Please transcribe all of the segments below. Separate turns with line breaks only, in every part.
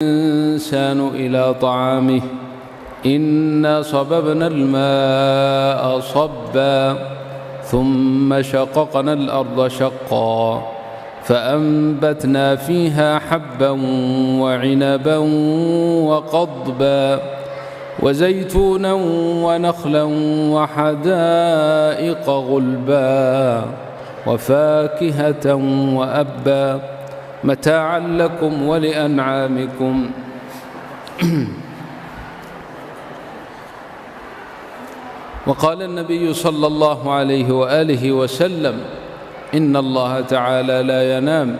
الإنسان إلى طعامه إنا صببنا الماء صبا ثم شققنا الأرض شقا فأنبتنا فيها حبا وعنبا وقضبا وزيتونا ونخلا وحدائق غلبا وفاكهة وأبا متاعا لكم ولأنعامكم. وقال النبي صلى الله عليه وآله وسلم: إن الله تعالى لا ينام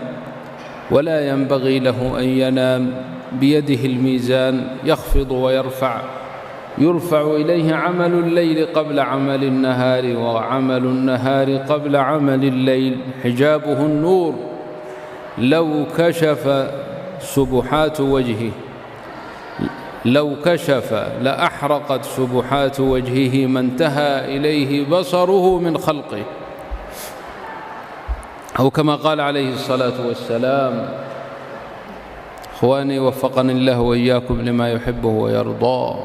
ولا ينبغي له أن ينام، بيده الميزان يخفض ويرفع، يرفع إليه عمل الليل قبل عمل النهار، وعمل النهار قبل عمل الليل، حجابه النور، لو كشف سبحات وجهه لو كشف لأحرقت سبحات وجهه ما انتهى إليه بصره من خلقه، أو كما قال عليه الصلاة والسلام. إخواني، وفقني الله وإياكم لما يحبه ويرضاه.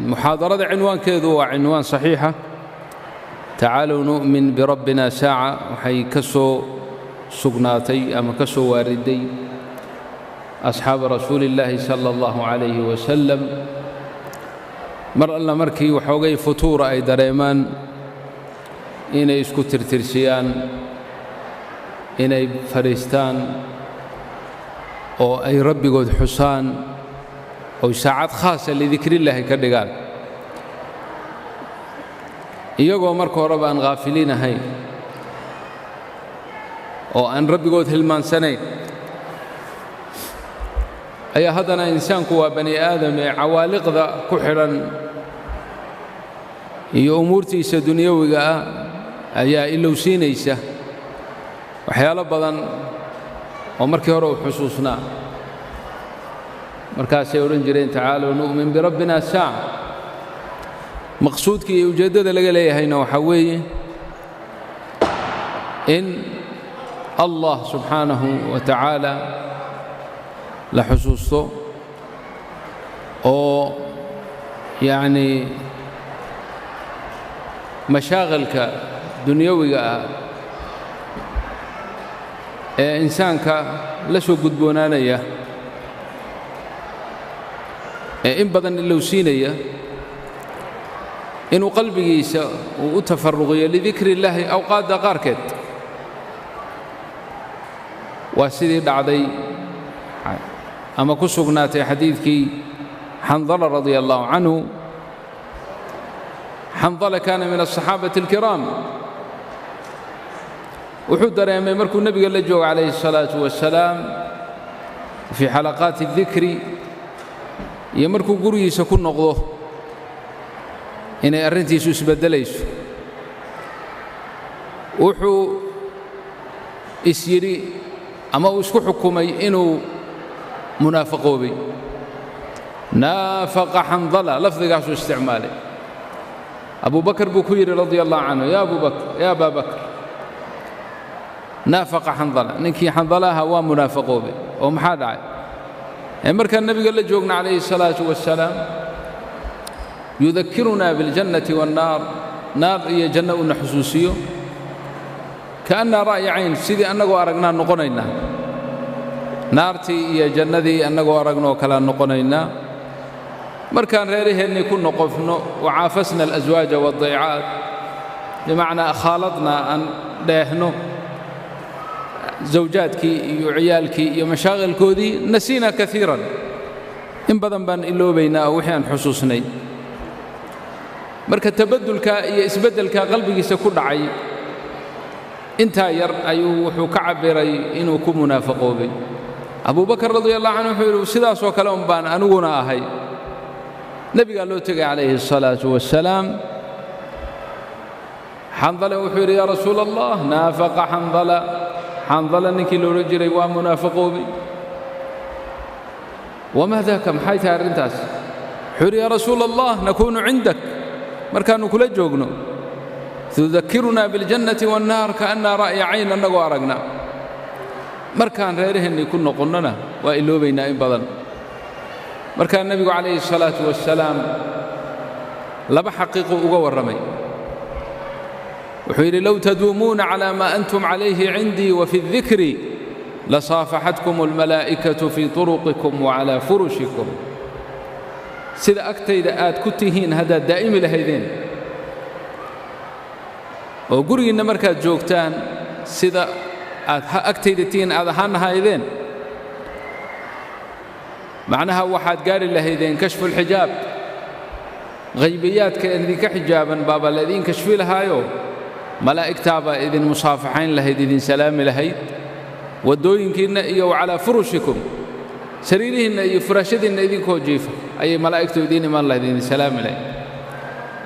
محاضرة cinwaankeedu waa cinwaan saxiixa, tacaaluu nu'min birabbina saaca, waxay ka soo sugnaatay ama ka soo waariday asxaaba rasuulillaahi sala allahu calayhi wasalam. Mar alla markii waxoogay futuura ay dareemaan inay isku tirtirsiyaan, inay fadhiistaan oo ay rabbigood xusaan, oy saacad khaasa lidikrillaahi ka dhigaan, iyagoo marka horeba aan khaafiliin ahayn oo aan rabbigood hilmaansanayn, ayaa haddana insaanku waa bani aadam ee cawaaliqda ku xidhan iyo umuurtiisa dunyawiga ah ayaa ilowsiinaysa waxyaalo badan oo markii hore uu xusuusnaa. Markaasay odhan jireen: tacaaluu nu'min birabbina saaca. Maqsuudkii iyo ujeeddada laga leeyahayna waxaa weeye in Allah subxaanahu wa tacaala la xusuusto, oo yacnii mashaaqilka dunyawiga ah ee insaanka la soo gudboonaanaya ee in badan ilowsiinaya inuu qalbigiisa uu u tafaruqiyo lidikri illaahi awqaadda qaarkeed. Waa sidii dhacday ama ku sugnaatay xadiidkii Xandala radia allahu canhu. Xandala kaana min aلصaxaabati alkiraam. Wuxuu dareemay markuu nebiga la joogo calayhi الsalaatu wasalaam fii xalaqaati اdikri iyo markuu gurigiisa ku noqdo inay arrintiisu isbeddelayso. Wuxuu is yidhi ama uu isku xukumay inuu munaafaqoobay. Naafaqa Xandala lafdigaasuu isticmaalay. Abu Bakr buu ku yidhi radia allahu canhu: ya Abu Bakr, ya Abaa Bakr, naafaqa Xandala, ninkii Xandala ahaa waa munaafaqoobay. Oo maxaa dhacay? Ee markaan nebiga la joogna calayhi الsalaatu wasalaam, yudakirunaa biاljannati waannaar, naar iyo janno uuna xusuusiyo, kaannaa ra'yi cayn, sidii annagoo aragnaa noqonaynaa, naartii iyo jannadii annagoo aragnoo kalea noqonaynaa. Markaan reeraheennii ku noqofno, wacaafasna alaswaaja waaldaycaat, bimacnaa khaaladnaa, aan dheehno zawjaadkii iyo ciyaalkii iyo mashaaqilkoodii, nasiina kaiiran, in badan baan iloobaynaa oo wixii aan xusuusnay. Marka tabaddulka iyo isbeddelka qalbigiisa ku dhacay intaa yar ayuu wuxuu ka cabbiray inuu ku munaafaqoobay. Abu Bakar radia allahu canhu wuxuu yidhi: sidaasoo kale un baan aniguna ahay. Nebigaa loo tegay calayhi الsalaatu wassalaam. Xandale wuxuu yidhi: yaa rasuula allah, naafaqa Xandala, Xandala ninkii la odhan jiray waa munaafaqoobay. Wamaa daaka, maxay tahay arrintaas? Wuxuu yidhi: yaa rasuula allah, nakuunu cindak, markaannu kula joogno Tudakirunaa biاljannati waannaar kaannaa ra'ya cayn, annagoo aragna. Markaan reeraheennii ku noqonnona waa iloobaynaa in badan. Markaa nebigu calayhi الsalaatu wassalaam laba xaqiiquu uga warramay. Wuxuu yidhi: low taduumuuna calaa maa antum calayhi cindii wa fi اdikri lasaafaxatkum almalaa'ikatu fii turuqikum wacalaa furushikum. Sida agtayda aad ku tihiin haddaad daa'imi lahaydeen oo gurigiinna markaad joogtaan sida aad agtayda tihiin aad ahaan lahaydeen, macnaha waxaad gaadhi lahaydeen kashfulxijaab, haybiyaadka idinka xijaaban baabaa la idiin kashfi lahaayo, malaa'igtaabaa idin musaafaxayn lahayd, idin salaami lahayd waddooyinkiinna iyo wacalaa furushikum, sariirihiinna iyo furaashadiinna idinkoo jiifa ayay malaa'igtu idiin imaan lahayd, idin salaami lahayd.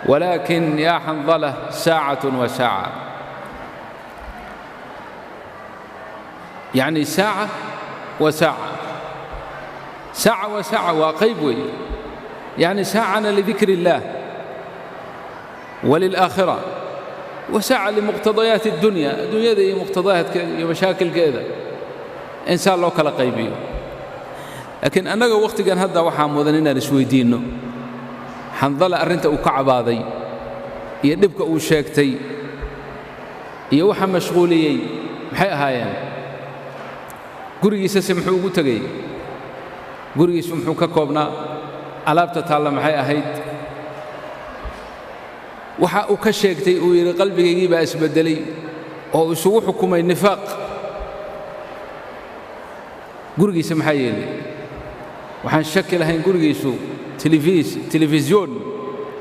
Walaakin yaa Xandala, saacatun wa saaca, yacni saaca wa saaca, saaca wa saaca waa qayb weeye. Yacni saacana lidikri illaah walilaakhira, wa saaca limuqtadayaati addunya, adduunyada iyo muqtadayaadkeeda iyo mashaakilkeeda, insaan loo kala qaybiyo. Laakiin annaga wakhtigan hadda waxaa mudan inaan isweyddiinno Xandala arrinta uu ka cabaaday iyo dhibka uu sheegtay iyo waxa mashquuliyey maxay ahaayeen? Gurigiisase muxuu ugu tegey? Gurigiisu muxuu ka koobnaa? Alaabta taalla maxay ahayd? Waxa uu ka sheegtay uu yidhi qalbigaygii baa isbeddelay oo isugu xukumay nifaaq, gurigiisa maxaa yeelay? Waxaan shaki lahayn gurigiisu telefis, telefisyoon,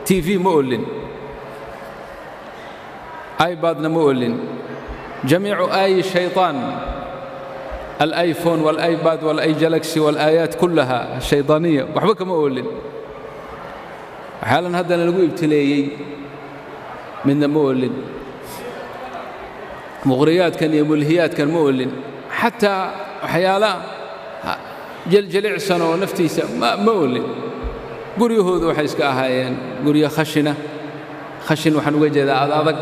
TV ma olin, iPadna ma olin, jamiicu aayi shayطaan, الايفون والايباد والاي جالكسي والايات كلها الشيطانيه waxba kama oolin. Waxyaalan haddana lagu ibtileeyey midna ma oolin, muqriyaadkan iyo mulhiyaadkan ma oolin, xataa waxyaalaha jeljelicsan oo naftiisa ma oolin. Guryahoodu waxay iska ahaayeen guryo khashina. Khashin waxaan uga jeedaa ad adag.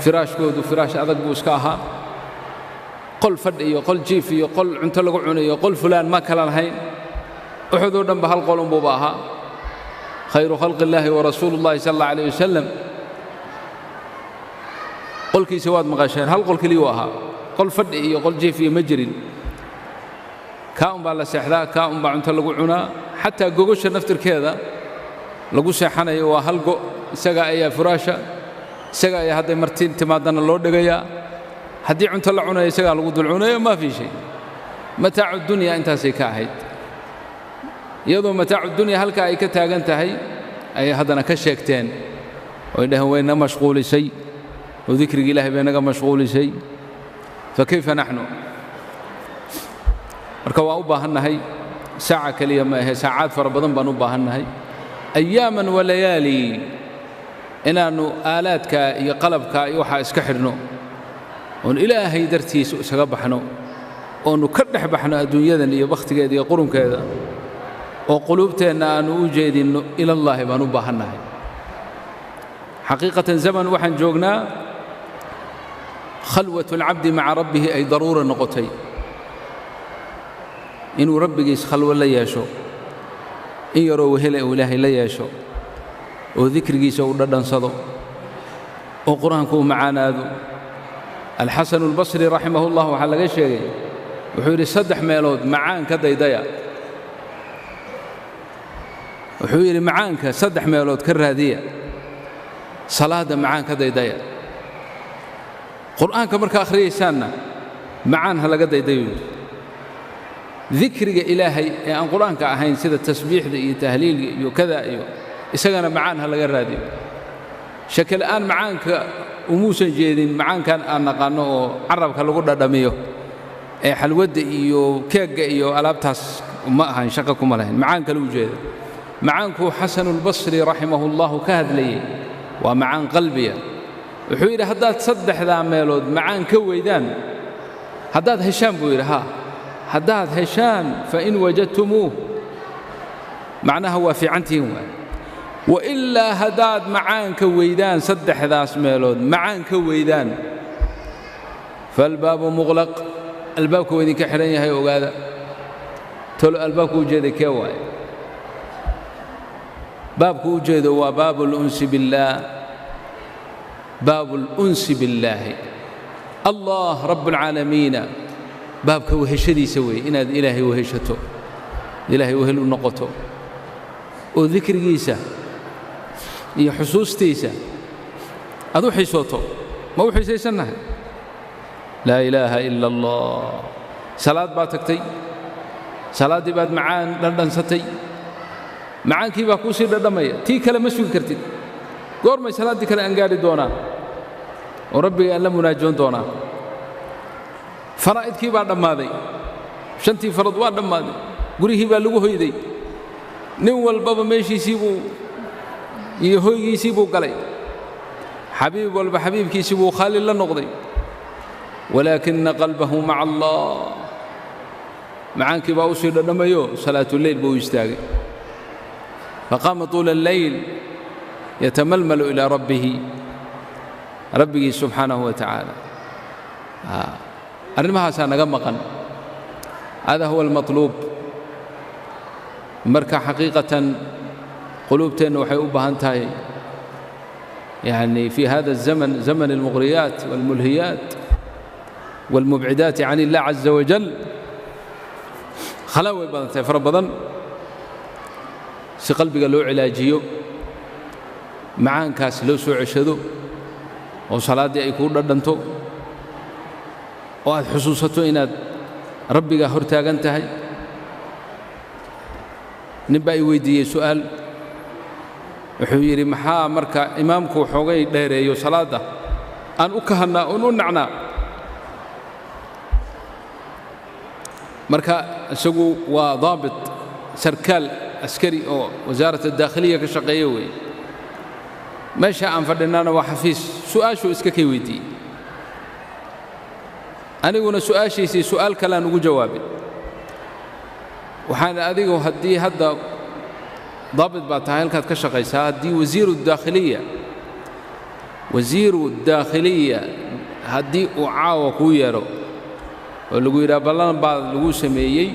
Firaashkoodu firaash adag buu iska ahaa. Qol fadhi iyo qol jiif iyo qol cunto lagu cunayo, qol fulaan ma kala lahayn. Uxudoo dhanba hal qolun buuba ahaa. Khayru khalqi illaahi wa rasuulu ullahi sala allah alayh wasalam qolkiisa waad maqasheen, hal qol keliyuu ahaa. Qol fadhi iyo qol jiif iyo ma jirin. Kaa un baa la seexdaa, kaa un baa cunto lagu cunaa. Xataa gogosha naftirkeeda lagu seexanayo waa hal go', isaga ayaa furaasha, isaga ayaa hadday marti timaadana loo dhigayaa, haddii cunto la cunayo isagaa lagu dul cunayo. Maa fii shay, mataacu dunya intaasay ka ahayd. Iyadoo mataacu dunya halkaa ay ka taagan tahay ayay haddana ka sheegteen oy dhaheen wayna mashquulisay oo dikrigi ilaahay bay naga mashquulisay. Fa kayfa naxnu? Marka waa u baahannahay, saaca keliya ma ahe, saacaad fara badan baan u baahannahay, ayaaman wa layaali, inaannu aalaadka iyo qalabka iyo waxaa iska xidhno oon ilaahay dartiisa isaga baxno, oonnu ka dhex baxno adduunyadan iyo bakhtigeeda iyo qurunkeeda, oo quluubteenna aannu u jeedinno ilallaahi baan u baahannahay xaqiiqatan. Zaman waxaan joognaa khalwat alcabdi maca rabbihi ay daruura noqotay, inuu rabbigiis khalwo la yeesho, in yaroo wehele uu ilaahay la yeesho, oo dikrigiisa uu dhadhansado, oo qur-aanku uu macaanaado. Alxasanu albasri raximah ullah waxaa laga sheegay wuxuu yidhi: saddex meelood macaan ka daydaya. Wuxuu yidhi: macaanka saddex meelood ka raadiya. Salaadda macaan ka daydaya, qur'aanka markaa akhriyaysaanna macaan ha laga daydayo yidhi. Dikriga ilaahay ee aan qur'aanka ahayn, sida tasbiixda iyo tahliilka iyo kada iyo isagana macaan ha laga raadiyo. Shakela'aan macaanka umuusan jeedin macaankan aan naqaanno oo carabka lagu dhadhamiyo ee xalwadda iyo keegga iyo alaabtaas ma ahan, shaqo kuma lahayn. Macaan kale u jeeda. Macaankuu Xasanulbasri raximahullahu ka hadlayey waa macaan qalbiya. Wuxuu yidhi: haddaad saddexdaa meelood macaan ka weydaan, haddaad heshaan buu yidhi, haa, haddaad heshaan, fain wajadtumuuh, macnaha waa fiicantihiin waay. Wailaa haddaad macaanka weydaan saddexdaas meelood macaan ka weydaan, faalbaabu muqlaq, albaabka waa idinka xidhan yahay. Ogaada, tolo albaabka u jeeday kee waaye? Baabku u jeedo waa baabu alunsi biاllaah, baabu alunsi billaahi, Allah rabb alcaalamiina. Baabka weheshadiisa weeye, inaad Ilaahay weheshato, Ilaahay wehel u noqoto oo dikrigiisa iyo xusuustiisa aad u xiisooto. Ma u xiisaysannahay? Laa ilaaha ila Allah. Salaad baad tagtay, salaaddii baad macaan dhandhansatay, macaankii baa kuu sii dhadhamaya. Tii kale ma sugi kartid. Goormay salaaddii kale aan gaadhi doonaa oo Rabbiga aan la munaajoon doonaa? Faraa'idkii baa dhammaaday, shantii farad waa dhammaaday, gurihii baa lagu hoyday, nin walbaba meeshiisii buu iyo hoygiisii buu galay, xabiib walba xabiibkiisii buu khaali la noqday, walaakina qalbahu maca Allah. Macaankii baa u sii dhadhamayo, salaatuleyl buu u istaagay. Faqaama tuula alleyl yatamalmalu ilaa rabbihi, rabbigii subxaanahu wa tacaala. Arrimahaasaa naga maqan. Hada huwa almatluub. Marka xaqiiqatan quluubteenna waxay u baahan tahay, yani fi hada الزمن، زمن المغريات والملهيات والمبعدات عن الله عز وجل، khalaa way badan tahay, fara badan. Si qalbiga loo cilaajiyo, macaankaas loo soo ceshado oo salaaddii ay kuu dhadhanto oo aad xusuusato inaad Rabbiga hor taagan tahay. Nin baa i weyddiiyey su'aal. Wuxuu yidhi: maxaa marka imaamku xoogay dheereeyo salaadda aan u kahannaa oon u nacnaa? Marka isagu waa daabit, sarkaal askari oo wasaarat adaakhiliya ka shaqeeya weeye. Meesha aan fadhinana waa xafiis. Su'aashuu iska kay weyddiiyey, aniguna su'aashiisii su'aal kalean ugu jawaabay. Waxaan adigu, haddii hadda daabit baa tahay, halkaad ka shaqaysaa, haddii wasiiru daakhiliya haddii uu caawa kuu yeedho oo lagu yidhaha ballan baa lagu sameeyey,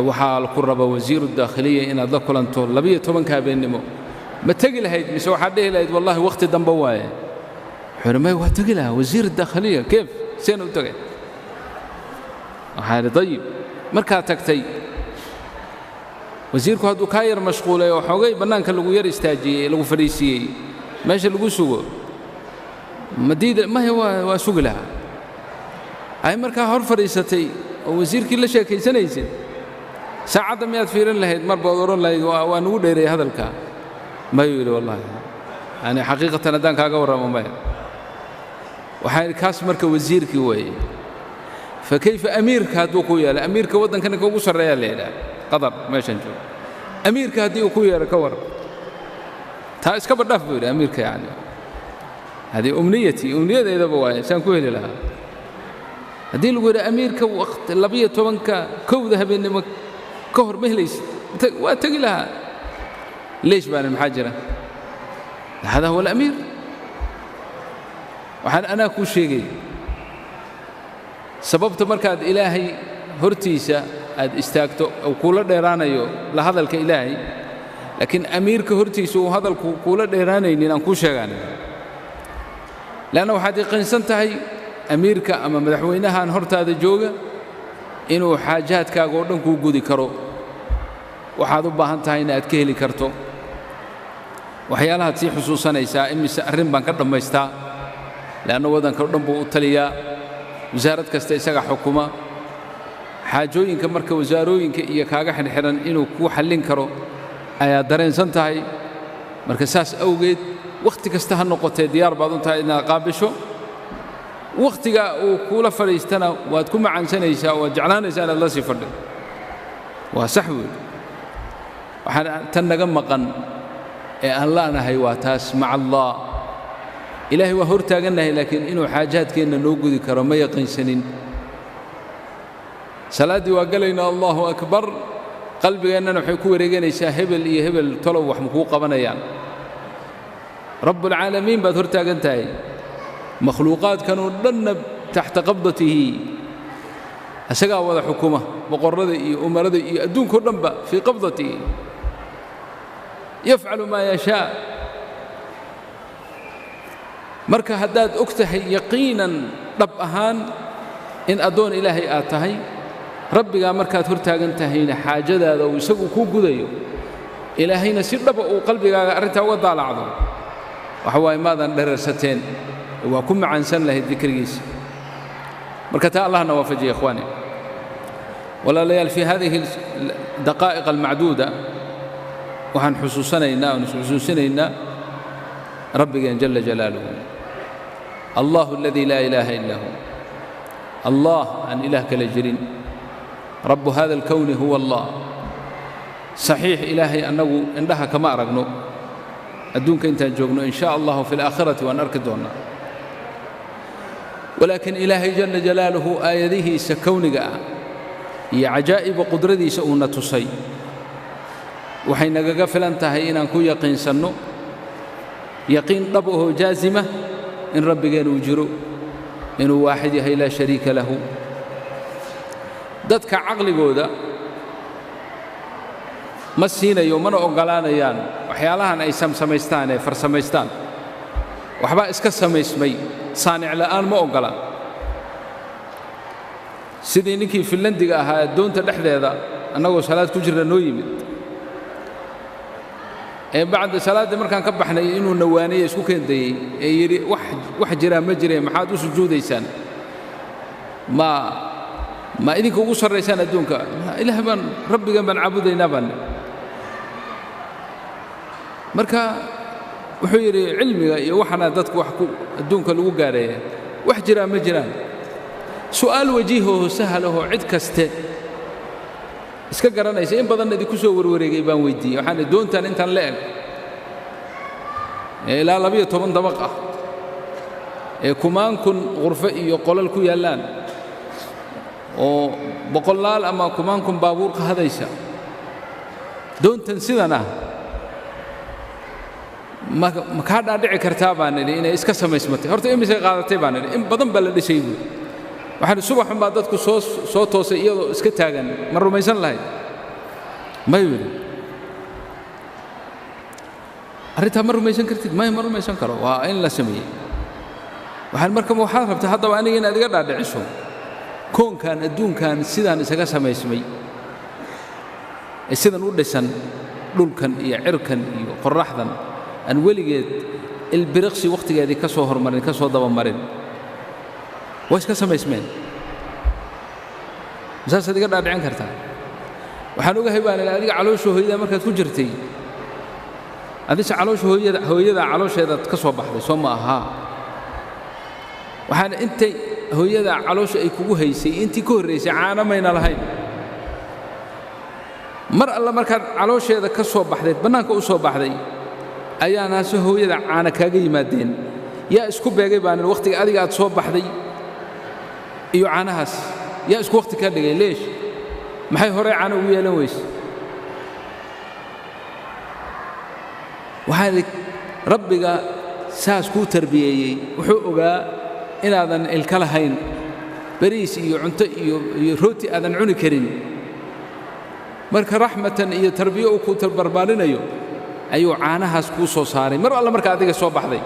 waxaa ku raba wasiiru daakhiliya inaad la kulanto 12-ka habeennimo, ma tegi lahayd mise waxaad dhihi lahayd wallahi wakhti dambe waaye? Wuxuu yidhi: may, waa tegi lahaa. Wasiir daakhiliya keef seen u tagay? Waxaa idhi: dayib, markaad tagtay, wasiirku hadduu kaa yar mashquulay oo xoogay bannaanka lagu yar istaajiyey, lagu fadhiisiiyey, meesha lagu sugo, ma diida? Maya, waa sugi lahaa. Ay markaa hor fadhiisatay oo wasiirkii la sheekaysanaysid, saacadda miyaad fiirin lahayd mar baad odhan lahayd waa nugu dheereeyey hadalka? Mayuu yidhi. Wallahi yani xaqiiqatan haddaan kaaga warramo, maya. Waxaa idhi: kaas marka wasiirkii weeye, fa kayfa amiirka hadduu ku yeelo? Amiirka waddanka ninka ugu sarreeyaa la yidhaha, Qatar meeshan joogo. Amiirka haddii uu ku yeero, ka warran? Taa iska badhaaf buu yidhi. Amiirka yani haddii umniyatii, umniyadeydaba waaye saan ku heli lahaa. Haddii lagu yidhi amiirka waqti 12-ka 1-da habeennimo ka hor ma helaysid, waa tegi lahaa. Leesh baanin? Maxaa jira? Hada huwa alamiir. Waxaan anaa kuu sheegay sababta markaad Ilaahay hortiisa aad istaagto uu kuula dheeraanayo la hadalka Ilaahay, laakiin amiirka hortiisa uu hadalku kuula dheeraanaynin aan kuu sheegaan. Leanna waxaad yaqiinsan tahay amiirka ama madaxweynahan hortaada jooga inuu xaajaadkaaga oo dhan kuu gudi karo, waxaad u baahan tahayna aad ka heli karto. Waxyaalahaad sii xusuusanaysaa: imise arrin baan ka dhammaystaa? Leanna waddanka o dhan buu u taliyaa, wasaarad kasta isaga xukuma. Xaajooyinka marka wasaarooyinka iyo kaaga xidhxidhan inuu kuu xallin karo ayaa dareensan tahay. Marka saas awgeed, wakhti kasta ha noqotee, diyaar baad u tahay inaad qaabisho. Wakhtiga uu kuula fadhiistana waad ku macaansanaysaa, waad jeclaanaysaa inaad la sii fadhido. Waa sax weey. Waxaan tan naga maqan ee aan la'nahay waa taas, maca Allah. Ilaahay waa hor taagannahay, laakiin inuu xaajaadkeenna noo gudi karo ma yaqiinsanin. Salaaddii waa galaynaa, Allahu akbar. Qalbigeennana waxay ku wareeganaysaa hebel iyo hebel tolow wax makuu qabanayaan. Rabbulcaalamiin baad hor taagan tahay, makhluuqaadkanoo dhanna taxta qabdatihi, isagaa wada xukuma, boqorrada iyo umarada iyo adduunkao dhanba fii qabdatihi, yafcalu maa yashaa. Marka haddaad og tahay yaqiinan dhab ahaan in addoon Ilaahay aad tahay, rabbigaa markaad hor taagan tahayna xaajadaada uu isagu kuu gudayo, Ilaahayna si dhaba uu qalbigaaga arrintaa uga daalacdo, waxa waaye maadan dherarsateen, waa ku macaansan lahayd dikrigiisa. Marka taa Allahna waafajiya. Ikhwaani, walaalayaal, fii hadihi daqaa'iq almacduuda waxaan xusuusanaynaa oon isxusuusinaynaa rabbigeen jala jalaaluhu, allahu aladii laa ilaaha illaa hu, Allah aan ilaah kala jirin, rabu hada alkowni huwa Allah. Saxiix, Ilaahay annagu indhaha kama aragno adduunka intaan joogno, in shaa Allahu fi alaakhirati waan arki doonnaa, walaakiin Ilaahay jala jalaaluhu aayadihiisa kowniga ah iyo cajaa'iba qudradiisa uuna tusay waxay nagaga filan tahay inaan ku yaqiinsanno yaqiin dhab ahoo jaazima in rabbigeen uu jiro, inuu waaxid yahay, laa shariika lahu. Dadka caqligooda ma siinayo, mana oggolaanayaan waxyaalahan ay samsamaystaan ee farsamaystaan. Waxbaa iska samaysmay saanic la'aan ma oggola. Sidii ninkii Finlandiga ahaa doonta dhexdeeda annagoo salaad ku jirna noo yimid, ee bacda salaaddii markaan ka baxnay inuu nawaaniye isku keendayey ee yidhi wax jiraa ma jiree, maxaad u sujuudaysaan? Ma idinka ugu sarraysaan adduunka? Ilaah baan, rabbigan baan caabudaynaa baan. Marka wuxuu yidhi cilmiga iyo waxana dadku wax ku adduunka lagu gaareeya, wax jiraa ma jiraan. Su'aal wajiihahoo sahalahoo cid kaste iska garanaysa, in badanna idinku soo warwareegay baan weyddiiyey. Waxaan doontaan intaan la eg ee ilaa 12 dabaq ah ee kumaan kun qurfo iyo qolal ku yaallaan oo boqolaal ama kumaan kun baabuur qahadaysa, doontan sidan ah ma kaa dhaadhici kartaa baan idhi inay iska samaysmatay? Horta imisay qaadatay baan idhi? In badan baa la dhisay buuri. Waxaan subaxun baa dadku soo toosay iyadoo iska taagan, ma rumaysan lahayd? Mayu yidhi. Arrintaa ma rumaysan kartid? Maya, ma rumaysan karo, waa in la sameeyey. Waxaan marka waxaad rabtaa haddaba aniga inaad iga dhaadhiciso koonkan adduunkan sidaan isaga samaysmay ee sidan u dhisan, dhulkan iyo cirkan iyo qorraxdan aan weligeed ilbiriqsi wakhtigeedii ka soo hormarin, ka soo dabamarin, waa iska samaysmeen, masaasaad iga dhaadhicin kartaa? Waxaan ogahay baan idhi adiga caloosha hooyada markaad ku jirtay, adise caloosha hooyada, hooyada caloosheedaad ka soo baxday, soo ma ahaa? Waxaan intay hooyada caloosha ay kugu haysay, intii ka horraysay caano mayna lahayn. Mar alla markaad caloosheeda ka soo baxdayd, bannaanka u soo baxday, ayaanaase hooyada caana kaaga yimaadeen. Yaa isku beegay baan wakhtiga adiga aad soo baxday iyo caanahaas? Yaa isku wakhti ka dhigay? Leesh, maxay horey caano ugu yeelan weyse? Waxaan idhi rabbiga saas kuu tarbiyeeyey wuxuu ogaa inaadan ilka lahayn, bariis iyo cunto iyo rooti aadan cuni karin. Marka raxmatan iyo tarbiyo uu ku barbaarinayo ayuu caanahaas kuu soo saaray mar alla marka adiga soo baxday.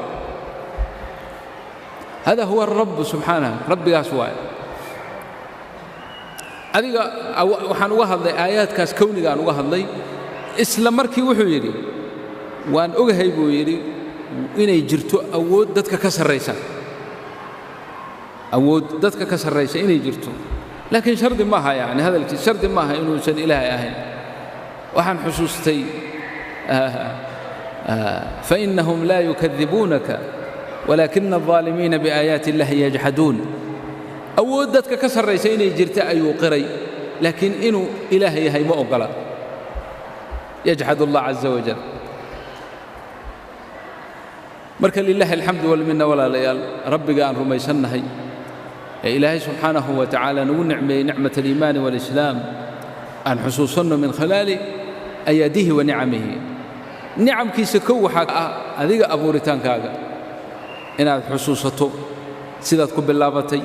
Hada huwa arabu subxaanah, rabbigaas waaye. Adiga waxaan uga hadlay aayaadkaas kownigaan uga hadlay. Isla markii wuxuu yidhi waan ogahay buu yidhi inay jirto awood dadka ka sarraysa, awood dadka ka sarraysa inay jirto, laakiin shardi maaha, yani hadalkiis shardi maaha inuusan Ilaahay ahayn. Waxaan xusuustay fainahum laa yukadibuunaka walaakina الظaalimiina biaayaati اllahi yajxaduun. Awood dadka ka sarraysa inay jirta ayuu qiray, laakiin inuu Ilaah yahay ma oggola. Yajxad Allah caza wajal. Marka lilahi alxamdu walminna, walaalayaal, rabbiga aan rumaysannahay ee Ilaahay subxaanahu wa tacaala nagu nicmeeyey nicmat aliimaani waalislaam. Aan xusuusanno min khilaali ayaadihi wa nicamihi. Nicamkiisa kow waxaa ah adiga abuuritaankaaga inaad xusuusato sidaad ku bilaabatay,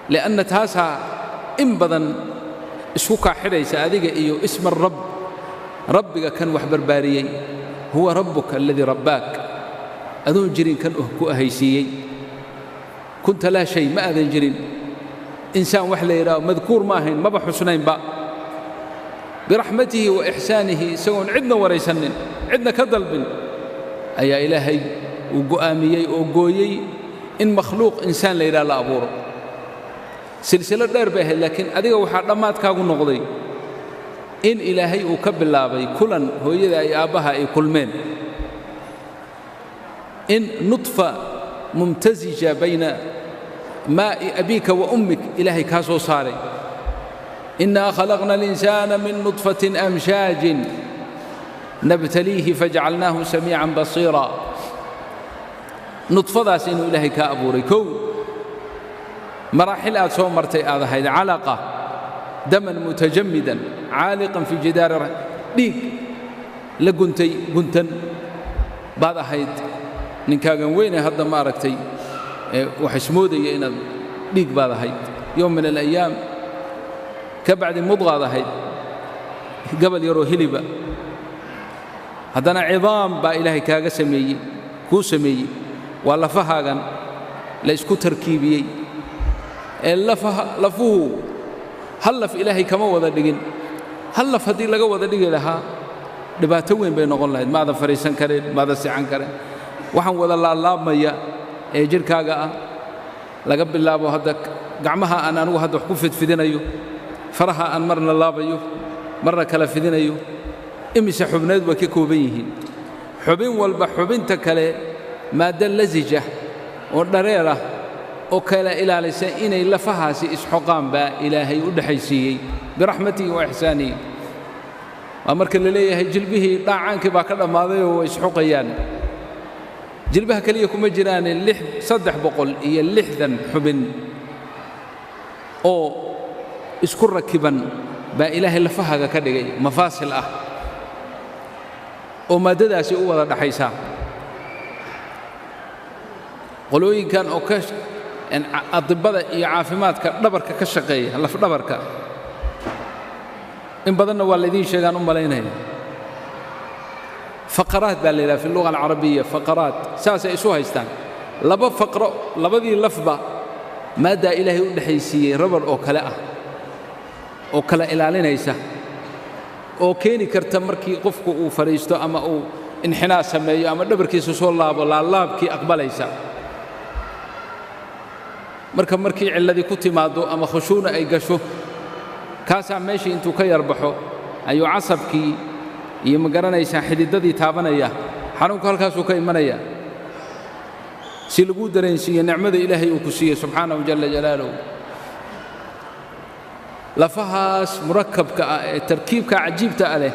li'anna taasaa in badan isku kaa xidhaysa adiga iyo isma rabb, rabbiga kan wax barbaariyey. Huwa rabbuka aladii rabbaak, adoon jirin kan ku ahaysiiyey. Kunta laa shay, ma aadan jirin, insaan wax la yidhaho madkuur ma ahayn, maba xusnaynba. Biraxmatihi wa ixsaanihi, isagoon cidna waraysanin, cidna ka dalbin, ayaa Ilaahay uu go'aamiyey oo gooyey in makhluuq insaan la yidhaha la abuuro. Silsilo dheer bay ahayd, laakiin adiga waxaa dhammaadkaagu noqday in Ilaahay uu ka bilaabay kulan hooyada iyo aabbaha ay kulmeen, in nudfa mumtasija bayna maa'i abiika wa ummik Ilaahay kaa soo saaray. Innaa khalaqna alinsaana min nudfatin amshaajin nabtaliihi fajacalnaahu samiican basiira. Nudfadaas inuu Ilaahay kaa abuuray, kow maraaxil aad soo martay aad ahayd calaqa daman mutajamidan caaliqan fii jidaari, dhiig la guntay guntan baad ahayd. Ninkaagan weyne hadda ma aragtay wax ismoodaya inaad dhiig baad ahayd yowm min alayaam. Ka bacdi mudqaad ahayd, gabal yaroo hiliba. Haddana cidaam baa Ilaahay kaaga sameeyey, kuu sameeyey. Waa lafahaagan la isku tarkiibiyey ee lafuhu hal laf Ilaahay kama wada dhigin. Hal laf haddii laga wada dhigi lahaa dhibaato weyn bay noqon lahayd, maadan fadhiisan kareen, maadan sican kareen. Waxaan wada laablaabmaya ee jidhkaaga ah, laga bilaabo hadda gacmaha aan anigu hadda wax ku fidfidinayo, faraha aan marna laabayo marna kala fidinayo, imise xubneed way ka kooban yihiin. Xubin walba xubinta kale maaddo lasijah oo dhareer ah oo kala ilaalisa inay lafahaasi isxoqaan baa Ilaahay u dhexaysiiyey biraxmatihi wa ixsaanihi. Waa marka la leeyahay jilbihii dhaacaankii baa ka dhammaadayoo way isxoqayaan. Jilbaha keliya kuma jiraane, 360 xubin oo isku rakiban baa Ilaahay lafahaaga ka dhigay, mafaasil ah oo maaddadaasi u wada dhaxaysaa. Qolooyinkan oo ka adibada iyo caafimaadka dhabarka ka shaqeeya, lafdhabarka in badanna waa laydiin sheegaan u malaynaya, faqaraad baa la yidhaha fi luga alcarabiya, faqaraad saasay isu haystaan. Laba faqro, labadii lafba maaddaa Ilaahay u dhexaysiiyey rabar oo kale ah oo kala ilaalinaysa oo keeni karta markii qofku uu fadhiisto ama uu inxinaa sameeyo ama dhabarkiisa soo laabo, laablaabkii aqbalaysa. Marka markii cilladii ku timaaddo ama khushuuna ay gasho, kaasaa meeshii intuu ka yarbaxo ayuu casabkii iyo ma garanaysaa xididadii taabanaya, xanuunku halkaasuu ka imanaya. Si laguu dareensiiye nicmada Ilaahay uu ku siiyey subxaanahu jalla jalaaluhu, lafahaas murakabka ah ee tarkiibka cajiibta ah leh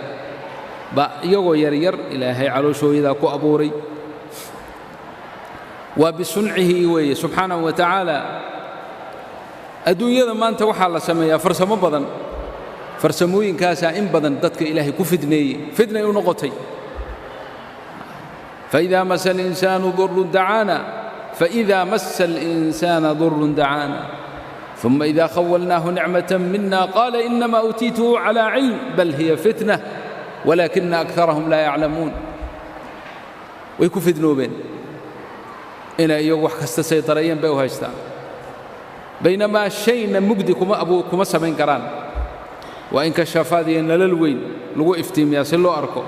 baa iyagoo yaryar Ilaahay calooshooyadaa ku abuuray. Waa bisuncihi weeye subxaanahu wa tacaala. Adduunyada maanta waxaa la sameeyaa farsamo badan, farsamooyinkaasaa in badan dadka Ilaahay ku fidneeyey, fidnay u noqotay. Faإida masa alinsaanu durun dacaana, faإida masa alinsaana durun dacaana, ثuma إida khawalnaahu nicmaة mina qaala inama uutiituhu calى cilm, bal hiya fitnة walaakina akarahum laa yaclamuun. Way ku fidnoobeen inay iyagu wax kasta saytarayeen bay u haystaan, baynamaa shayna mugdi kuma samayn karaan. Waa in kashaafaad iyo nalal weyn lagu iftiimiyaa si loo arko.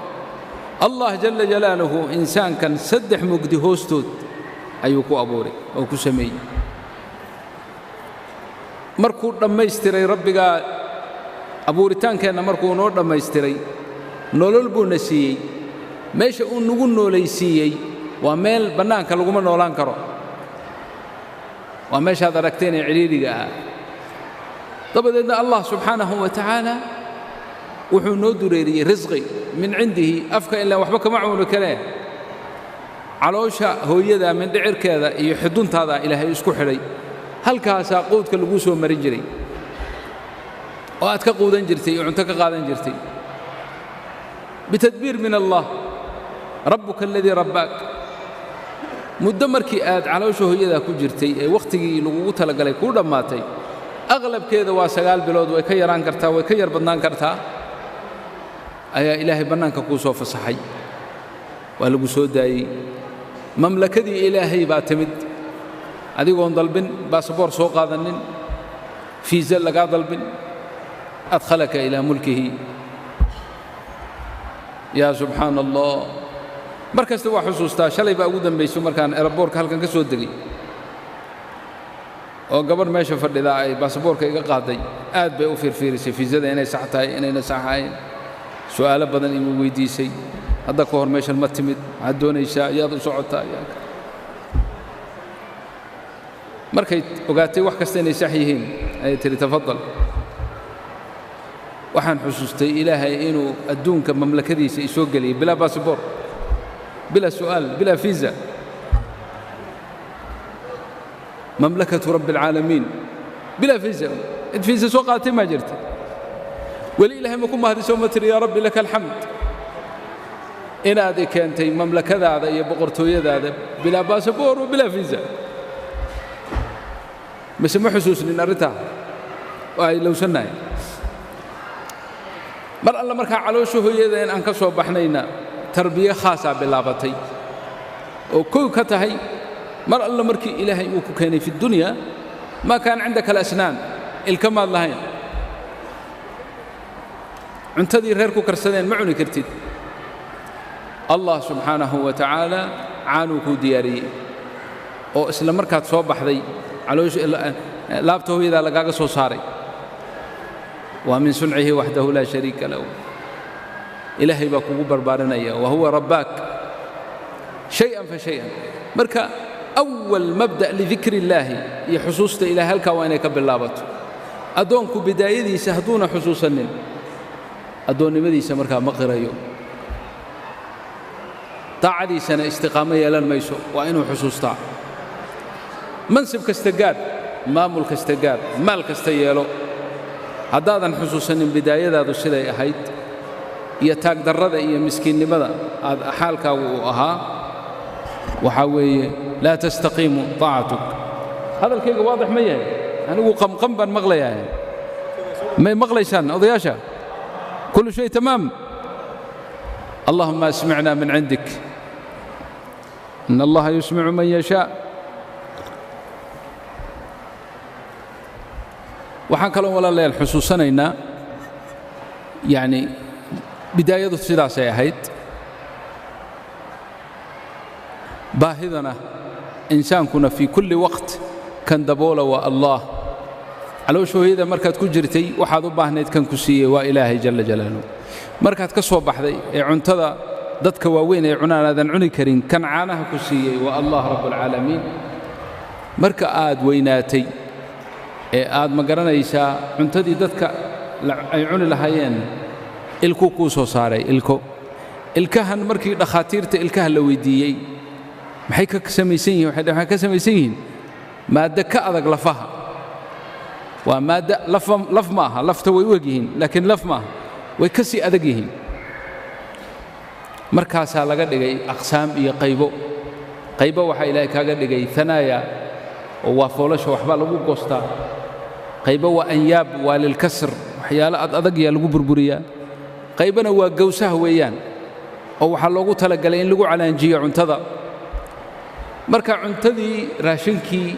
Allah jalla jalaaluhu insaankan 3 mugdi hoostood ayuu ku abuuray oo ku sameeyey. Markuu dhammaystiray rabbigaa abuuritaankeenna, markuu noo dhammaystiray nolol buuna siiyey. Meesha uu nagu noolaysiiyey waa meel bannaanka laguma noolaan karo, waa meeshaad aragteen ee cidhiidhiga ahaa. Dabadeedna Allah subxaanahu wa tacaala wuxuu noo dureeriyey risqi min cindihi. Afka ilaa waxba kama cuuni karee, caloosha hooyada mindhicirkeeda iyo xuduntaada Ilaahay isku xidhay, halkaasaa quudka laguu soo marin jiray. Oo aad ka quudan jirtay oo cunto ka qaadan jirtay bitadbiir min Allah, rabbuka aladii rabbaak. Muddo markii aad caloosha hooyadaa ku jirtay ee wakhtigii lagugu talagalay kuu dhammaatay, aqlabkeeda waa 9 bilood, way ka yaraan kartaa, way ka yar badnaan kartaa, ayaa Ilaahay bannaanka kuu soo fasaxay, waa lagu soo daayey. Mamlakadii Ilaahay baa timid adigoon dalbin, baasaboor soo qaadanin, fiisa lagaa dalbin. Adkhalaka ilaa mulkihi. Yaa subxaana Allah. Mar kasta waa xusuustaa shalay baa ugu dambayso markaan eraboorka halkan ka soo degay oo gabadh meesha fadhidaa ay baasaboorka iga qaaday. Aad bay u fiirfiirisay fiisada inay sax tahay inayna sax ahayn, su'aalo badan igu weydiisay. Hadda ka hor meeshan ma timid, maxaad doonaysaa, yaad u socotaa? Markay ogaatay wax kasta inay sax yihiin ayay tihi tafadal. Waxaan xusuustay Ilaahay inuu adduunka mamlakadiisa isoo geliyey bilaa baasaboor, bilaa su'aal, bilaa fiisa. Mamlakatu rabbi alcaalamiin bilaa fiisa. Cid fiisa soo qaadatay maa jirta weli. Ilaahay ma ku mahadiso? Ma tiri yaa rabbi laka alxamd inaad i keentay mamlakadaada iyo boqortooyadaada bilaa baasaboor wa bilaa fiisa? Mise ma xusuusnin arrintaa oo ay lowsannahay? Mar alla markaa caloosha hooyada in aan ka soo baxnayna tarbiye khaasaa bilaabatay oo kow ka tahay mar alla markii Ilaahay uu ku keenay fi dunya maa kaana cindaka alasnaan, ilka maad lahayn, cuntadii reer ku karsadeen ma cuni kartid. Allah subxaanahu wa tacaala caanuu kuu diyaariyey oo isla markaad soo baxday caloosha laabta hooyadaa lagaaga soo saaray. Waa min suncihi waxdahu laa shariika lahu. Ilaahay baa kugu barbaarinaya, wa huwa rabbaak shay-an fa shay-an. Marka awal mabda' lidikri illaahi iyo xusuusta Ilahay halkaa waa inay ka bilaabato. Addoonku bidaayadiisa hadduuna xusuusanin, addoonnimadiisa markaa ma qirayo, daacadiisana istiqaamo yeelan mayso. Waa inuu xusuustaa. Mansib kasta gaadh, maamul kasta gaadh, maal kasta yeelo, haddaadan xusuusanin bidaayadaadu siday ahayd iyo taagdarrada iyo miskiinnimada aad xaalkaagu uu ahaa, waxaa weeye laa tastaqiimu taacatuk. Hadalkayga waadix ma yahay? Anigu qamqam baan maqlayaa. May maqlaysaan odayaasha? Kullu shay tamaam. Allahuma asmicna min cindik, in Allaha yusmicu man yashaa. Waxaan kaloo walaalayaal xusuusanaynaa, yacni bidaayadu sidaasay ahayd, baahidana insaankuna fii kulli waqt kan daboola waa Allah. Caloosha hooyada markaad ku jirtay waxaad u baahnayd kan ku siiyey waa Ilaahay jalla jalaaluhu. Markaad ka soo baxday ee cuntada dadka waaweyn ay cunaan aadan cuni karin, kan caanaha ku siiyey waa Allah rabbulcaalamiin. Marka aad weynaatay ee aad ma garanaysaa cuntadii dadka ay cuni lahaayeen, ilkuu kuu soo saaray. Ilko, ilkahan markii dhakhaatiirta ilkaha la weydiiyey maxay ka samaysan yihiin, waxay ka samaysan yihiin maaddo ka adag lafaha. Waa maaddo laf, laf ma aha, lafta way u eg yihiin laakiin laf ma aha, way ka sii adag yihiin. Markaasaa laga dhigay aqsaam iyo qaybo. Qaybo waxaa Ilaahay kaaga dhigay hanaaya oo waa foolasha, waxbaa lagu goostaa. Qaybo waa anyaab, waa lilkasr, waxyaalo ad adag yaa lagu burburiyaa. Qaybana waa gawsaha weeyaan oo waxaa loogu talagalay in lagu calaanjiyo cuntada. Marka cuntadii raashinkii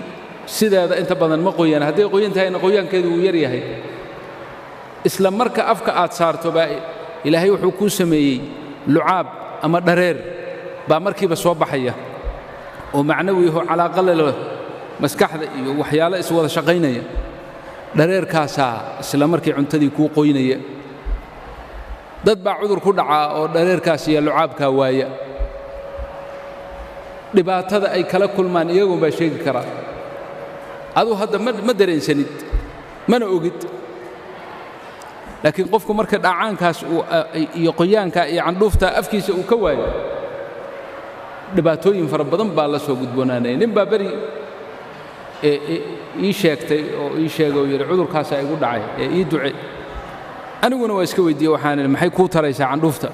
sideeda inta badan ma qoyaan, hadday qoyan tahayna qoyaankeedu wuu yar yahay. Isla marka afka aad saarto baa Ilaahay wuxuu kuu sameeyey lucaab ama dhareer baa markiiba soo baxaya oo macnawi aho calaaqa leh maskaxda iyo waxyaalo iswada shaqaynaya. Dhareerkaasaa isla markii cuntadii kuu qoynaya. Dad baa cudur ku dhacaa oo dhareerkaas iyo lucaabkaa waaya. Dhibaatada ay kala kulmaan iyagun baa sheegi karaa. Aduu hadda ma dareensanid mana ogid, laakiin qofku marka dhacaankaas iyo qoyaanka iyo candhuufta afkiisa uu ka waayo, dhibaatooyin fara badan baa la soo gudboonaanaya. Nin baa beri ii sheegtay oo ii sheegay oo yidhi cudurkaasaa igu dhacay ee ii duce. Aniguna waa iska weydiiyey, waxaan idhi maxay kuu taraysaa candhuufta?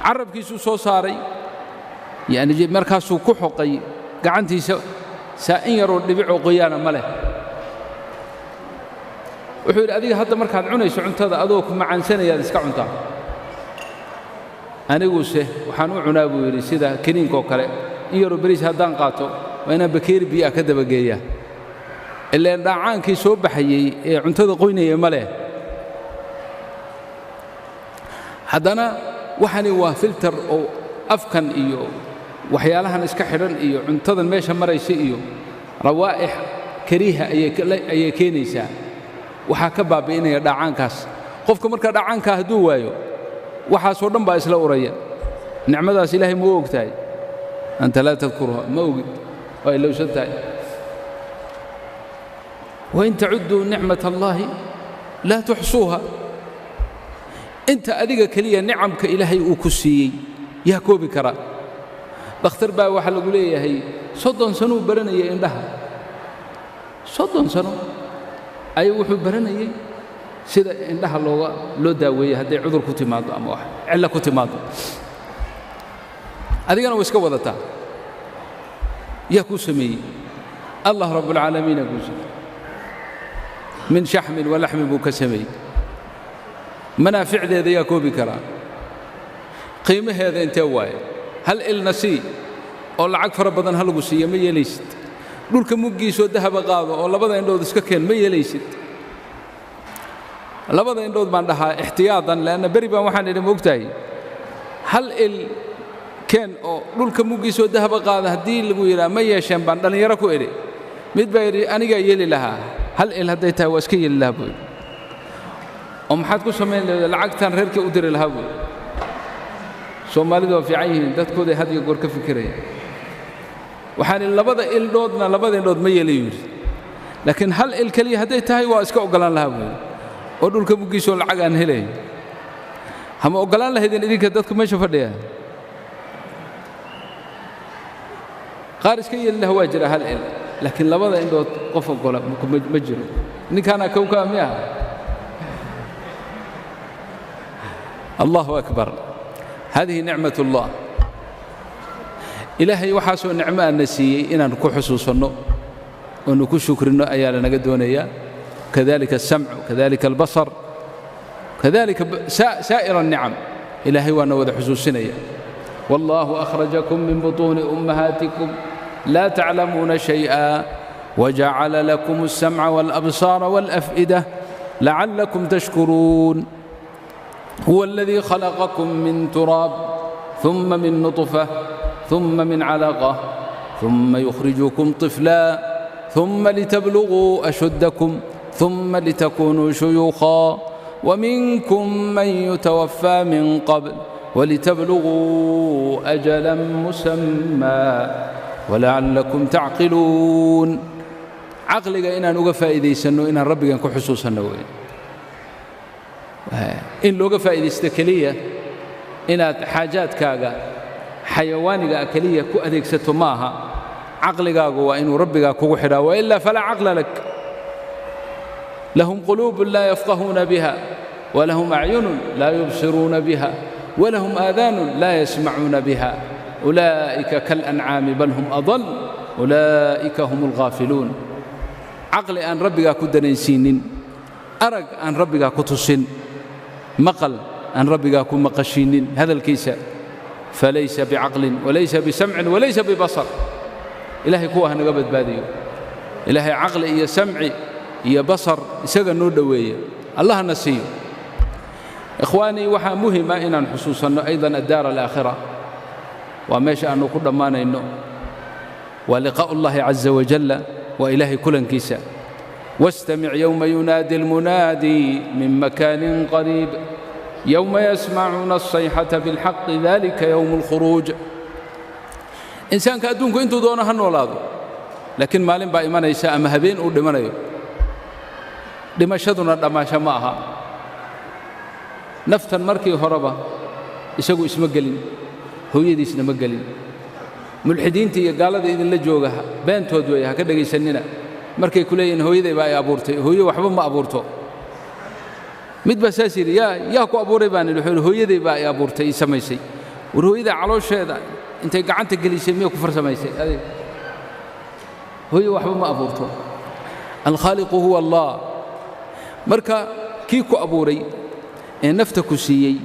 Carabkiisuu soo saaray, yani markaasuu ku xoqay gacantiisa, saa in yaroo dhibicoo qoyaana ma leh. Wuxuu yidhi adiga hadda markaad cunayso cuntada adoo ku macaansanayaad iska cuntaa, aniguse waxaan u cunaa buu yidhi sida kiniinkoo kale, in yaroo beriis haddaan qaato waa inaan bakeeri biyo ah ka dabageeyaa, ileen dhaacaankii soo baxayey ee cuntada qoynaya ma leh. Haddana waxani waa filter oo afkan iyo waxyaalahan iska xidhan iyo cuntadan meesha maraysa iyo rawaa'ix kariiha ayay keenaysaa. Waxaa ka baabi'inaya dhaacaankaas. Qofka marka dhaacaankaa hadduu waayo waxaasoo dhan baa isla uraya. Nicmadaas Ilaahay ma u og tahay? Anta laa tadkuruha, ma ogid, waa ilowsan tahay. Wain tacudduu nicmat allaahi laa tuxsuuha. Inta adiga keliya nicamka Ilaahay uu ku siiyey yaa koobi kara? Dhakhtar baa waxaa lagu leeyahay 30 sanuu baranayay indhaha, 30 sano ayuu wuxuu baranayey sida indhaha loo daaweeyey hadday cudur ku timaado ama wax cillo ku timaado. Adigana way iska wadataa. Yaa kuu sameeyey? Allah rabbulcaalamiina kuu sameeyey. Min shaxmin wa laxmin buu ka sameeyey. Manaaficdeeda yaa koobi karaa? Qiimaheeda intee waaye? Hal ilna sii oo lacag fara badan ha lagu siiya ma yeelaysid. Dhulka muggiisoo dahaba qaado oo labada indhood iska keen ma yeelaysid. Labada indhood baan dhahaa ixtiyaadan, leanna beri baan waxaan idhi moogtahay hal il keen oo dhulka muggiisoo dahaba qaada haddii lagu yidhaha ma yeesheen baan dhallinyaro ku idhi. Mid baa yidhi anigaa yeeli lahaa, hal il hadday tahay waa iska yeeli lahaa buu yidhi. Oo maxaad ku samayn lahayd? Lacagtaan reerkii u diri lahaa buu yidhi. Soomaalidu waa fiican yihiin, dadkooday had iyo goor ka fikiraya. Waxaan idhi labada ildhoodna labada indhood ma yeelayu yidhi, laakiin hal il keliya hadday tahay waa iska oggolaan lahaa buu yidhi, oo dhulka muggiisoo lacag aan helayn. Hama oggolaan lahaydeen idinka dadku meesha fadhiya? Qaar iska yeeli laha waa jira hal il, laakiin labada indhood qof oggola ma jiro. Ninkaana kowkaa miya? Allahu akbar. Hadihi nicmat ullah. Ilaahay waxaasoo nicmo aana siiyey inaan ku xusuusanno oonu ku shukrinno ayaa lanaga doonayaa. Kadalika asamcu, kadalika albasar, kadalika saa'ir annicam. Ilaahay waana wada xusuusinaya. Wallaahu akhrajakum min butuuni ummahaatikum laa taclamuuna shay'a wajacala lakum alsamca waalabsaara waalaf'ida lacallakum tashkuruun. هو الذي خلقكم من تراب ثم من نطفة ثم من علقة ثم يخرجكم طفلا ثم لتبلغوا أشدكم ثم لتكونوا شيوخا ومنكم من يتوفى من قبل ولتبلغوا أجلا مسمى ولعلكم تعقلون. عقلك إنان uga faa'iidaysano inaan rabbigan ku xusuusanno weyn. In looga faa'iidaysto keliya inaad xaajaadkaaga xayawaaniga keliya ku adeegsato ma aha. Caqligaagu waa inuu rabbigaa kugu xidhaa, wailaa falaa caqla lak. Lahum quluubun laa yafqahuuna biha walahum acyunun laa yubsiruuna biha walahum aadaanun laa yasmacuuna biha ulaa'ika kalancaami bal hum adal ulaa'ika hum alghaafiluun. Caqli aan rabbigaa ku dareensiinin, arag aan rabbigaa ku tusin, maqal aan rabbigaa ku maqashiinin hadalkiisa, falaysa bicaqlin walaysa bisamcin walaysa bibasar. Ilaahay kuwa ha naga badbaadiyo. Ilaahay caqli iyo samci iyo basar isaga noo dhoweeya, allahna siiyo. Ikhwaanii, waxaa muhima inaan xusuusanno aydan addaar alaakhira waa meesha aannu ku dhammaanayno, waa liqaa'u ullahi caza wajalla, waa Ilaahay kulankiisa. واستمع يوم ينادي المنادي من مكان قريب يوم يسمعون الصيحة بالحق ذلك يوم الخروج. إنسانka adduunku intuu doono ha noolaado, laakiin maalin baa imanaysa ama habeen uu dhimanayo. Dhimashaduna dhammaasho ma aha. Naftan markii horeba isagu isma gelin, hooyadiisna ma gelin. Mulxidiinta iyo gaalada idinla jooga beentood weeye, ha ka dhegaysanina markay ku leeyihiin hooyaday baa ay abuurtay. Hooyo waxba ma abuurto. Mid baa saas yidhi, yaa ku abuuray baan idhi. Wuxuu yidhi, hooyaday baa i abuurtay, ii samaysay. War hooyadaa caloosheeda intay gacanta gelisay miyay ku farsamaysay adig? Hooyo waxba ma abuurto. Alkhaaliqu huwa Allah. Marka kii ku abuuray ee nafta ku siiyey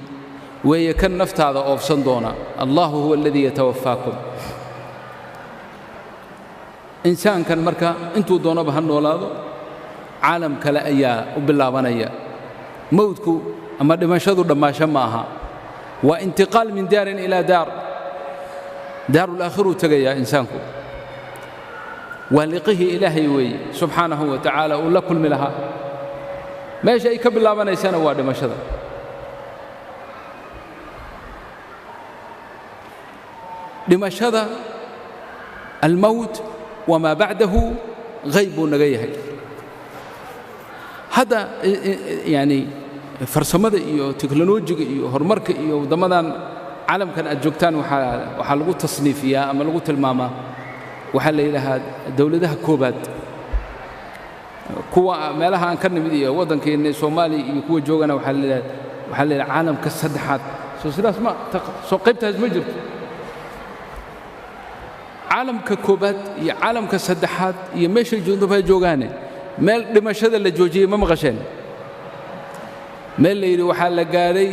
weeye kan naftaada oofsan doona. Allahu huwa aladii yatawafaakum. Insaankan marka intuu doonaba ha noolaado, caalam kale ayaa u bilaabanaya. Mowdku ama dhimashadu dhammaasho ma aha, waa intiqaal min daarin ilaa daar. Daarulaakhiruu tegayaa insaanku, waa liqihii Ilaahay weeye subxaanahu wa tacaala uu la kulmi lahaa. Meesha ay ka bilaabanaysana waa dhimashada. Dhimashada, almowt wamaa bacdahu, hayb buu naga yahay. Hadda yani farsamada iyo teknolojiga iyo horumarka iyo waddammadan caalamkan aad joogtaan waxaa lagu tasniifiyaa ama lagu tilmaamaa, waxaa la yidhaahaa dawladaha koobaad. Kuwa meelaha aan ka nimid iyo waddankeenna Soomaaliya iyo kuwa joogana waxaa la yidhaha caalamka saddexaad. Soo sidaas ma soo qaybtaas ma jirto. Caalamka koobaad iyo caalamka saddexaad iyo meeshay joogto joogaane, meel dhimashada la joojiyey ma maqasheen? Meel la yidhi waxaa la gaadhay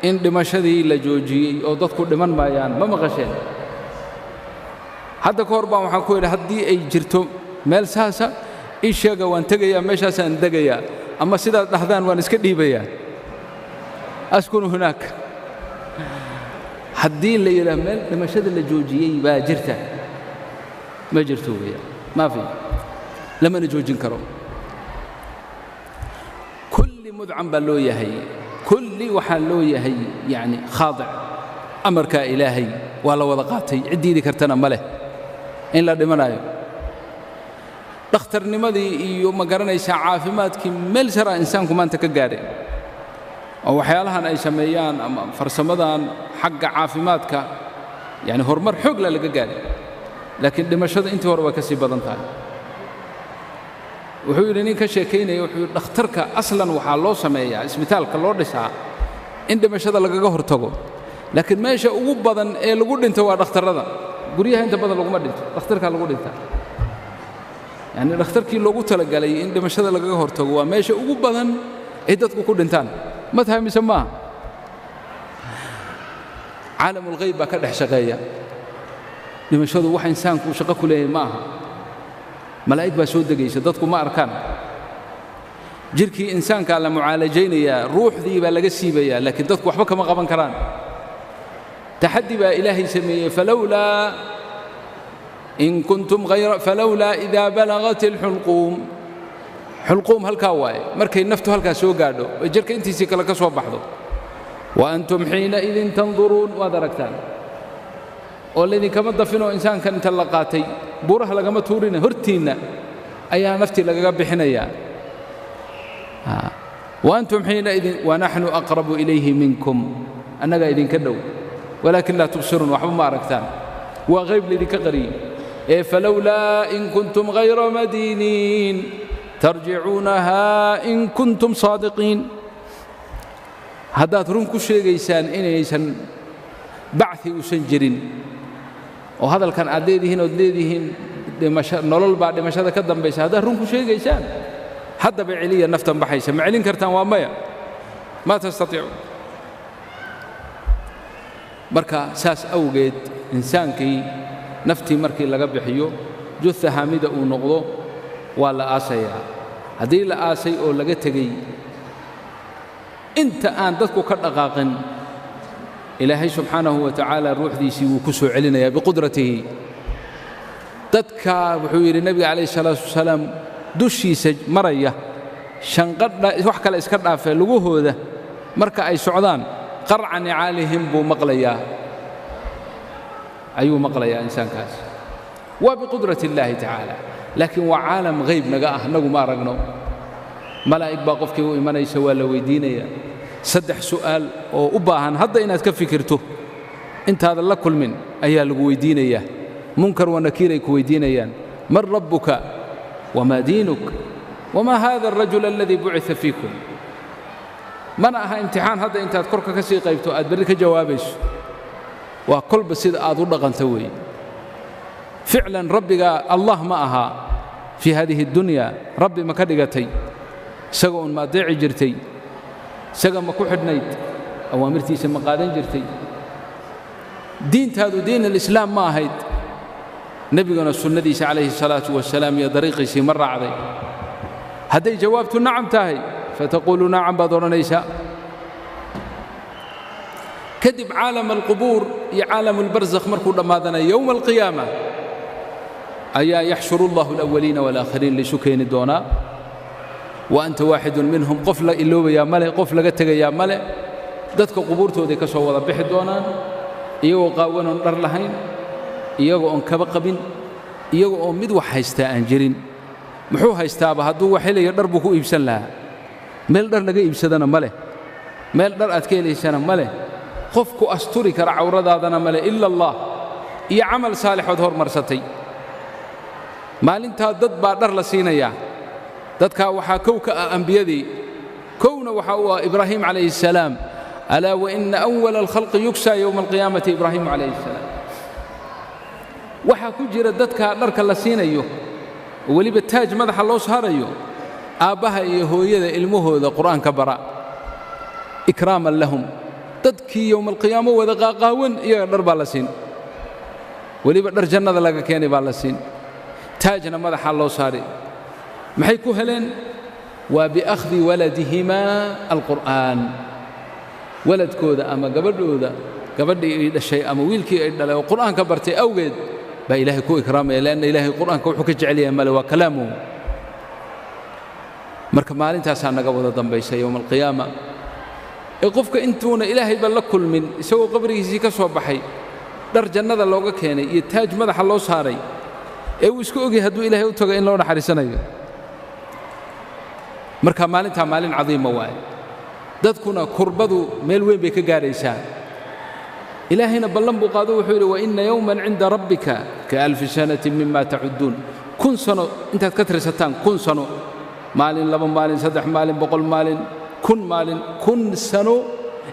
in dhimashadii la joojiyey oo dadku dhiman maayaan, ma maqasheen? Hadda ka hor baan waxaan ku idhi, haddii ay jirto meel saasa ii sheega, waan tegayaa, meeshaasaan degayaa, ama sidaad dhahdaan waan iska dhiibayaa, askunu hunaak. Haddii la yidhaah meel dhimashada la joojiyey baa jirta, ma jirto weeyaan, maa fi, lamana joojin karo. Kulli mudcan baa loo yahay, kulli waxaa loo yahay yani khaadic amarkaa Ilaahay, waa la wada qaatay, cid diidi kartana ma leh in la dhimanayo. Dhakhtarnimadii iyo ma garanaysaa caafimaadkii meel saraa insaanku maanta ka gaadhay, oo waxyaalahan ay sameeyaan ama farsamadan xagga caafimaadka yani horumar xoogla laga gaadhay, laakiin dhimashada intii hore way ka sii badan tahay. Wuxuu yidhi nin ka sheekaynaya, wuxuu yidhi dhakhtarka aslan waxaa loo sameeyaa, isbitaalka loo dhisaa in dhimashada lagaga hortago, laakiin meesha ugu badan ee lagu dhinto waa dhakhtarrada. Guryaha inta badan laguma dhinto, dhakhtarkaa lagu dhintaa. Yacni dhakhtarkii loogu talagalay in dhimashada lagaga hortago waa meesha ugu badan ay dadku ku dhintaan. Ma tahay mise maaha? Caalamulghayb baa ka dhex shaqeeya. Dhimashadu wax insaanku shaqo ku leeyahay ma aha. Malaa'ig baa soo degaysa, dadku ma arkaan. Jirkii insaankaa la mucaalajaynayaa, ruuxdii baa laga siibayaa, laakiin dadku waxba kama qaban karaan. Taxaddi baa Ilaahay sameeyey. Falowlaa in kuntum hayra, falowlaa idaa balagat alxulquum. Xulquum halkaa waaye, markay naftu halkaa soo gaadho ee jirka intiisii kale ka soo baxdo. Wa antum xiinaidin tanduruun, waad aragtaan oo laydinkama dafinoo insaankan inta la qaatay buuraha lagama tuurina, hortiinna ayaa naftii lagaga bixinayaa. Wa antum xiinaidin wanaxnu aqrabu ilayhi minkum, annagaa idinka dhow, walaakin laa tubsiruun, waxba ma aragtaan, waa qayb laydinka qariyey. Ee falowlaa in kuntum hayra madiiniin tarjicuunahaa in kuntum saadiqiin. Haddaad run ku sheegaysaan inaysan bacثi uusan jirin, oo hadalkan aad leedihiin ood leedihiin dhimasho nolol baa dhimashada ka dambaysa, haddaad run ku sheegaysaan haddaba celiya naftan baxaysa. Ma celin kartaan? Waa maya, maa tastatiicu. Marka saas awgeed insaankii naftii markii laga bixiyo, juha haamida uu noqdo, waa la aasayaa. Haddii la aasay oo laga tegey, inta aan dadku ka dhaqaaqin, Ilaahay subxaanahu wa tacaala ruuxdiisii wuu ku soo celinayaa biqudratihi. Dadka wuxuu yidhi nebiga calayhi salaatu wasalaam dushiisa maraya shanqadha wax kale iska dhaafee, lugahooda marka ay socdaan qarca nicaalihim buu maqlayaa, ayuu maqlayaa insaankaas. Waa biqudrati illaahi tacaala, laakiin waa caalam hayb naga ah, nagu ma aragno. Malaa'ig baa qofkii u imanaysa, waa la weydiinayaa 3 su'aal oo u baahan hadda inaad ka fikirto intaadan la kulmin ayaa lagu weydiinayaa. Munkar wa nakiir ay ku weydiinayaan. Man rabbuka wamaa diinuk wamaa hada alrajul aladii bucita fiikum. Mana aha imtixaan hadda intaad korka ka sii qaybto aad berri ka jawaabayso. Waa kolba sida aad u dhaqanto weeye. Ficlan rabbiga Allah ma aha fii haadihi addunya, rabbi ma ka dhigatay? Isaga uun ma adeeci jirtay? Isaga ma ku xidhnayd? Awaamirtiisa ma qaadan jirtay? Diintaadu diin alislaam ma ahayd? Nebiguna sunnadiisa calayhi salaatu wasalaam iyo dariiqiisii ma raacday? Hadday jawaabtu nacam tahay, fataquulu nacam baad odhanaysaa. Kadib caalam alqubuur iyo caalam albarzakh markuu dhammaadana, yowma alqiyaama ayaa yaxshuru allahu alawaliina waalaakhiriin laysu keeni doonaa. Wa anta waaxidun minhum. Qof la iloobayaa male, qof laga tegayaa male. Dadka qubuurtooday ka soo wada bixi doonaan iyagoo qaawan oon dhar lahayn, iyagoo oon kaba qabin, iyaga oo mid wax haystaa aan jirin. Muxuu haystaaba? Hadduu wax helayo dhar buu ku iibsan lahaa. Meel dhar laga iibsadana ma leh, meel dhar aad ka helaysana ma leh, qof ku asturi kara cawradaadana ma leh ila allah iyo camal saalixood hormarsatay. Maalintaa dad baa dhar la siinayaa. Dadkaa waxaa kow ka ah ambiyadii, kowna waxaa u ah Ibraahim calayhi assalaam. Alaa wa ina awala alkhalqi yugsaa yowma alqiyaamati Ibraahimu calayhi assalaam. Waxaa ku jira dadkaa dharka la siinayo oo weliba taaj madaxa loo saarayo aabbaha iyo hooyada ilmahooda qur'aanka bara, ikraaman lahum. Dadkii yowma alqiyaamo wada qaaqaawan, iyaga dhar baa la siin, weliba dhar jannada laga keenay baa la siin, taajna madaxaa loo saari. Maxay ku heleen? Waa biakhdi waladihimaa alqur'aan. Waladkooda ama gabadhooda, gabadhii ay dhashay ama wiilkii ay dhalay oo qur'aanka bartay awgeed baa Ilaahay ku ikraamaya, leanna Ilaahay qur'aanka wuxuu ka jecel yahay male, waa kalaamuhu. Marka maalintaasaa naga wada dambaysa, yowma alqiyaama, ee qofka intuuna Ilaahayba la kulmin, isagoo qabrigiisii ka soo baxay, dhar jannada looga keenay iyo taaj madaxa loo saaray, ee uu iska ogyahay hadduu Ilaahay u tago in loo naxariisanayo. Marka maalintaa maalin cadiima waaye. Dadkuna kurbadu meel weyn bay ka gaadhaysaa. Ilaahayna ballan buu qaado, wuxuu yidhi: wa inna yowman cinda rabbika ka alfi sanatin mima tacudduun. 1000 sano intaad ka tirsataan, 1000 sano, maalin, 2 maalin, 3 maalin, 100 maalin, 1000 maalin, 1000 sano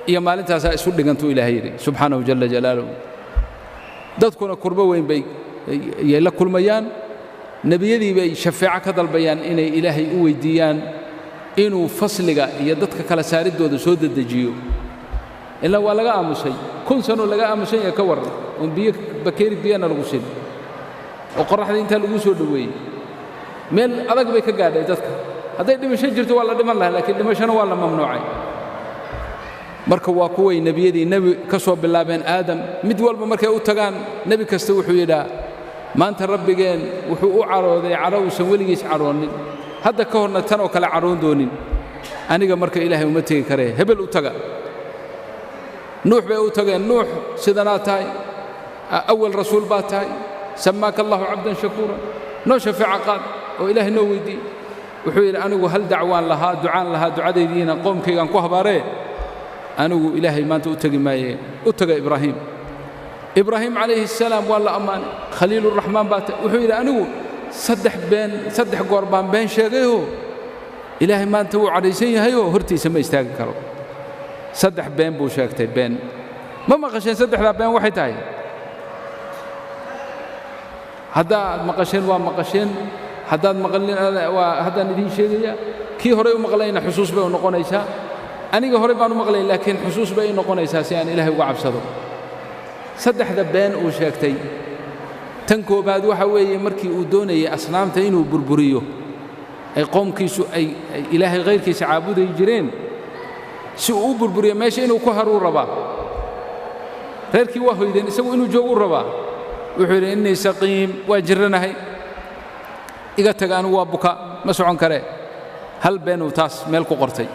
iyo maalintaasaa isu dhigantuu Ilaahay yidhi subxaanahu jalla jalaaluhu. Dadkuna kurbo weyn bay yay la kulmayaan. Nebiyadii bay shafeeco ka dalbayaan inay Ilaahay u weyddiiyaan inuu fasliga iyo dadka kala saariddooda soo dedejiyo. Ilaa waa laga aamusay, 1000 sanoo laga aamusan yahay. Ka warran oon biyo bakeeri biyana lagu siin oo qorraxda intaa lagu soo dhoweeyey? Meel adag bay ka gaadhay dadka. Hadday dhimasho jirto waa la dhiman lahaa, laakiin dhimashona waa la mamnuucay. Marka waa kuway nebiyadii nebi ka soo bilaabeen Aadam, mid walba markay u tagaan, nebi kasta wuxuu yidhaa: maanta Rabbigeen wuxuu u carooday cadho uusan weligiis cadhoonin, hadda ka horna tan oo kale cadhoon doonin. Aniga marka Ilaahay uma tegi karee, hebel u taga. Nuux bay u tageen. Nuux, sidanaad tahay, awal rasuul baad tahay, samaaka Allahu cabdan shakuura, noo shafeeco qaad oo Ilaahay noo weyddiiy. Wuxuu yidhi: anigu hal dacwaan lahaa, ducaan lahaa, ducadaydiina qoomkaygaan ku habaaree, anigu Ilaahay maanta u tegi maaye, u taga Ibraahim. Ibraahim calayhi assalaam waa la ammaanay, khaliiluraxmaan baa tahay. Wuxuu yidhi: anigu saddex been, saddex goor baan been sheegayoo Ilaahay maanta wuu cadhaysan yahayoo hortiisa ma istaagi karo. Saddex been buu sheegtay. Been ma maqasheen? Saddexdaa been waxay tahay haddaad maqasheen waa maqasheen, haddaad maqalin waa haddaan idiin sheegaya. Kii horey u maqlayna xusuus bay u noqonaysaa. Aniga horey baan u maqlay, laakiin xusuus bay ii noqonaysaa si aan Ilaahay uga cabsado. Saddexda been uu sheegtay, tan koobaad waxa weeye markii uu doonayay asnaamta inuu burburiyo ay qoomkiisu ay Ilaahay khayrkiisa caabuday jireen, si uu u burburiyo meesha inuu ku haruu rabaa. Reerkii waa hoydeen, isagu inuu jooguu rabaa. Wuxuu yidhi: innii saqiim, waa jirranahay, iga taga, anigu waa buka, ma socon karee. Hal beenuu taas meel ku qortay.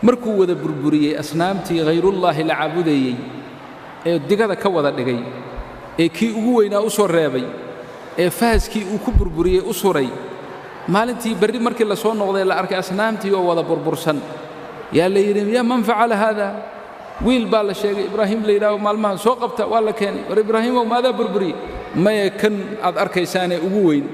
Markuu wada burburiyey asnaamtii khayrullaahi la caabudayey ee digada ka wada dhigay, ee kii ugu weynaa u soo reebay, ee fahaskii uu ku burburiyey u suray, maalintii berri markii la soo noqday la arkay asnaamtii oo wada burbursan. Yaa la yidhi: yaa man facala haada? Wiil baa la sheegay, Ibraahim la yidhaaho, maalmahan soo qabta. Waa la keenay. War Ibraahiimow, maadaa burburiyey? Maya, kan aad arkaysaanee ugu weyn.